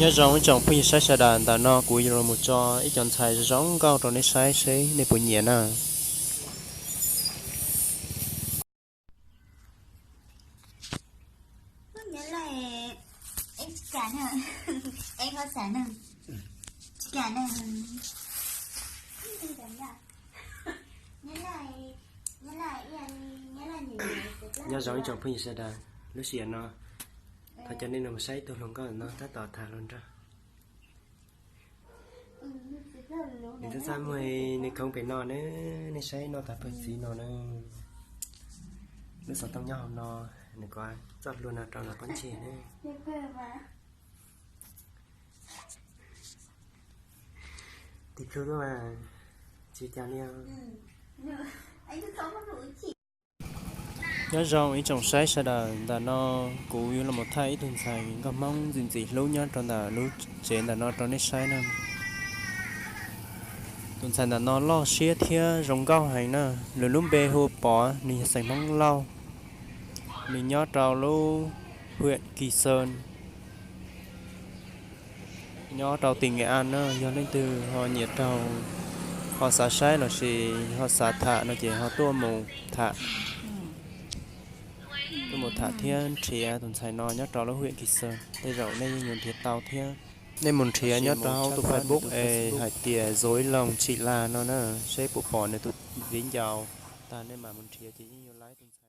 Nyob zoo ib tsoom phooj ywg saib sawv daws, ntawm no kuv yuav los mus tso ib co ntxhais zoo nkauj rau nej saib seb nej puas nyiam na. Nyob zoo ib tsoom phooj ywg sawv daws, lub sij hawm no thov coj nej los saib ib tug hluas nkauj no tab tom tham hluas nraug. Nws twb txaj muag nws khoov pem no na, nej saib noj tag pawg txiv no na. Lub xov tooj nyob hauv no, nws kov txoj hlua no rau los poob ntseg na. Tiv plhu tuaj mas tsis cas li. Nyob zoo ib tsoom saib sawv daws, ntawm no kuv yuav los thaij ib tug ntxhais nkauj Hmoob ntxim ntxim hlub nyob rau ntawm lub tsev ntawm no rau nej saib na. Tus ntxhais ntawm no loj siab thiab zoo nkauj heev na. Nws lub npe hu ua Pov, nws yog xeem Hmoob Lauj. Nws nyob rau lub huyện Kỳ Sơn, nyob rau tỉnh Nghệ An na. Yog leej twg ho nyiam raug, ho xav saib lossis ho xav tham no ces ho tuaj mus tham, tuaj mus tham thiab nrhiav tus ntxhais no nyob rau lub huyện Kỳ Sơn. Tej zaum nej yeej yuav nrhiav tau thiab. Nej mus nrhiav nyob rau hauv tus Facebook es hais tias Dối Lòng Chị Là no na, seb puas pom nws tus viv ncaus, tag nej mam mus nrhiav ces yeej yuav laib tus ntxhais.